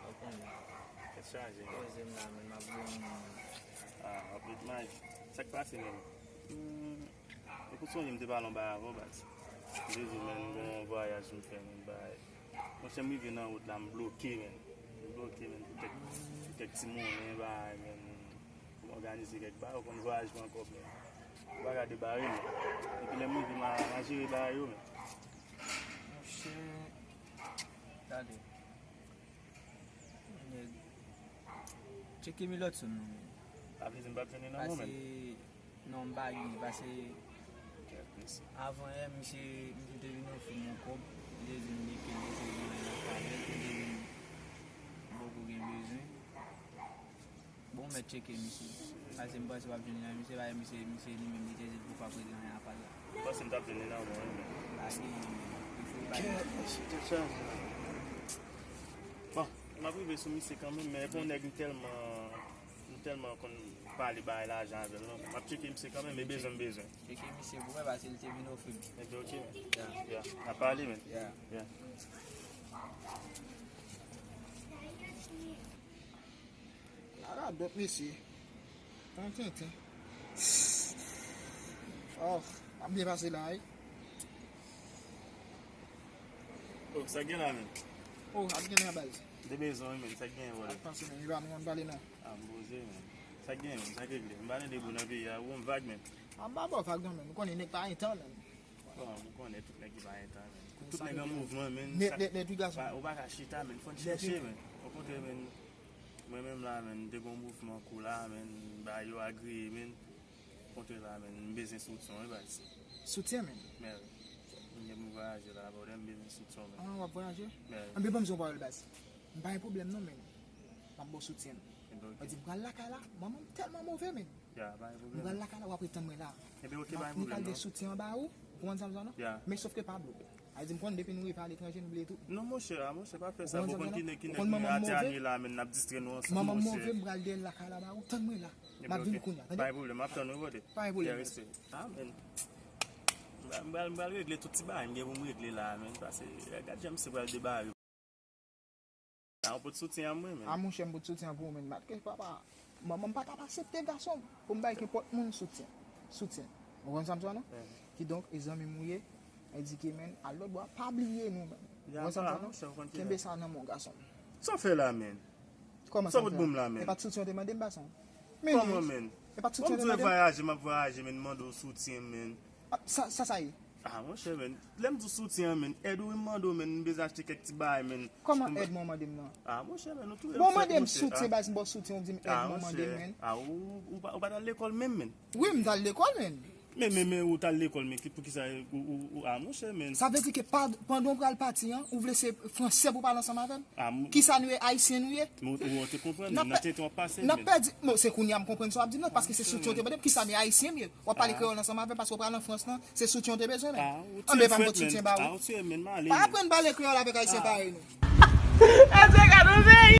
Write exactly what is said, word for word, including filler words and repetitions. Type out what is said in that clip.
Ou konnen. Tèt chaje, men. Poze m la, men m ap goumen. Ah, w ap met maj. Sa k pase, men? Hmm, ou sonje m te pale yon bagay avè w, baz. M te di w, men, gon yon vwayaj m fè, men, bay. Monchè, m rive nan wout la, m bloke, men. M bloke, men, pou kèk, pou kèk ti monnen, bay, men. Pou m òganize kèk bagay, ou konn vwayaj pran kòb, men. Ou pa ka debare, men. Epi lè m rive, m a, m a jere bagay yo, men. Monchè, gade. Nèg, tcheke Milotson non, men. Sa vle di m p ap jwenn li nan mwen, men. Pase, non, m pa gen, pase avan yè, misye, misye te vin ofri m yon kòb, li te di m li kenbe, se yon nan avè l, li te di m m poko gen bezwen. Bon, mèt tcheke misye. Pase m panse w ap jwenn li nan misye, pase misye, misye li menm li te di l poko ap regle anyen apa l la. M panse m t ap jwenn li nan mwen, men. Pa gen, men. Li fou, pa gen. Kèt, mesye, tèt chaje. Bon, m ap rive sou misye kanmenm, men e pa yon nèg m tèlman, m tèlman konn pale bagay lajan avè l, non. M ap tcheke misye kanmenm, e bezwen m bezwen. Tcheke misye pou wè, pase l te vin ofri m. Ebyen, oke, men. Ya. Ya. N ap pale, men. Ya. Ya. Ala dòt mesye. Tan tenten. Oh, ap byen pase la, wi. Oh, sa gen la, men? Oh, ap gen la, baz. De bezwen, men, sa gen, wè. Ap pase, men, li pa nou konn pale, non. Ah, m poze, men. Sa gen, men, sa regle. M pa tande bou nan peyi a, ou m vag, men. Ah, m pa ba w vag, non, men. Nou konnen nèg pa gen tan, men. Bon, m konnen tout nèg ki pa gen tan, men. Tout nèg an mouvman, men. Nèt, nèt, nèt, wi, gason. Ou pa ka chita, men. Fò n chèche, men. Okontrè, men. Mwen menm la, men, m te gon mouvman kou la, men, bagay yo agriye, men. Kontre la, men, m bezwen soutyen, wi, baz. Soutyen, men? Men, m gen pou m vwayaje la, brother, m bezwen soutyen, men. Ah, w ap vwayaje? Men. Anben, ban m di w yon pawòl, baz. M pa gen pwoblèm, non, men. M ap ba w soutyen. Ebyen, oke. Ou di, m pral lakay la, manman m tèlman move, men. Ya, pa gen pwoblèm. M pral lakay la, w ap ret tann mwen la. Ebyen, oke, pa gen pwoblèm, non. M ap de soutyen anba ou, ou konprann sa m di w la, non? Ya. Men sof ke Pablo. A di m konn depi nou rive aletranje, nou bliye tout. Non, monchè, a, monchè, pa fè sa. Ou konn ki nèg, ki nèg nou atè a nou ye la, men n ap distrè nou ansanm, monchè. Manman m move, m pral dèyè l lakay la ba ou. Tann mwen la. M ap vini kounye a, tande? Pa gen pwoblèm, m ap tann ou, brother. Pa gen pwoblèm. Respè. A, men. M pral, m pral regle tout ti bagay m gen pou m regle la, men. Pase, gad jan misye pral debare. A, ou pot soutyen an mwen, men. A, monchè, m pot soutyen an pou ou, men. Matke, papa, manman m pa t ap aksepte gason pou m bay kenpòt moun soutyen. Soutyen. Ou konn sa m di w la, non? Kidonk, e zanmi m ou ye, endike, men, al lòt bò a, pa bliye nou, men. Ou konn sa m di w la, non? Kenbe sa nan men w, gason. Sa w fè la, men? Kòman sa w fè la? Sa w pot pou m la, men? E pa t soutyen w te mande m, gason? Men, kòman, men? E pa t soutyen w te mande m? Bon, m di w vwayaje, m ap vwayaje, men, m mande w soutyen, men. A, sa, sa, sa ye? A, monchè, men. Lè m di w soutyen an, men, èd ou wi m mande w, men, m bezwen achte kèk ti bagay, men. Kòman èd mwen w mande m nan? A, monchè, men, nou tou. Bon, mande m soutyen, baz, m ba w soutyen, ou di m èd mwen w mande m, men. A, ou, ou pa, ou pa t al lekòl menm, men? Wi, m t al lekòl, men. Men, men, men, ou t al lekòl, men, ki, poukisa, ou, ou, ou, a, monchè, men. Sa vle di ke pa, pandan w pral pati an, ou vle se fransè pou pale ansanm avè m? A, m. Kisa nou ye, ayisyen nou ye? Men ou, ou te konprann, nan tenten w ap pase, men. N ap pèdi, bon, se kounye a m konprann sa w ap di m nan, paske se soutyen w te mande m, kisa nou ye, ayisyen m ye? W ap pale kreyòl ansanm avè m paske w pral an Frans lan, se soutyen w te bezwen, men. Anben, pa m pot soutyen ba ou. Pa aprann pale kreyòl avèk ayisyen parèy nou. Èske gade yon peyi?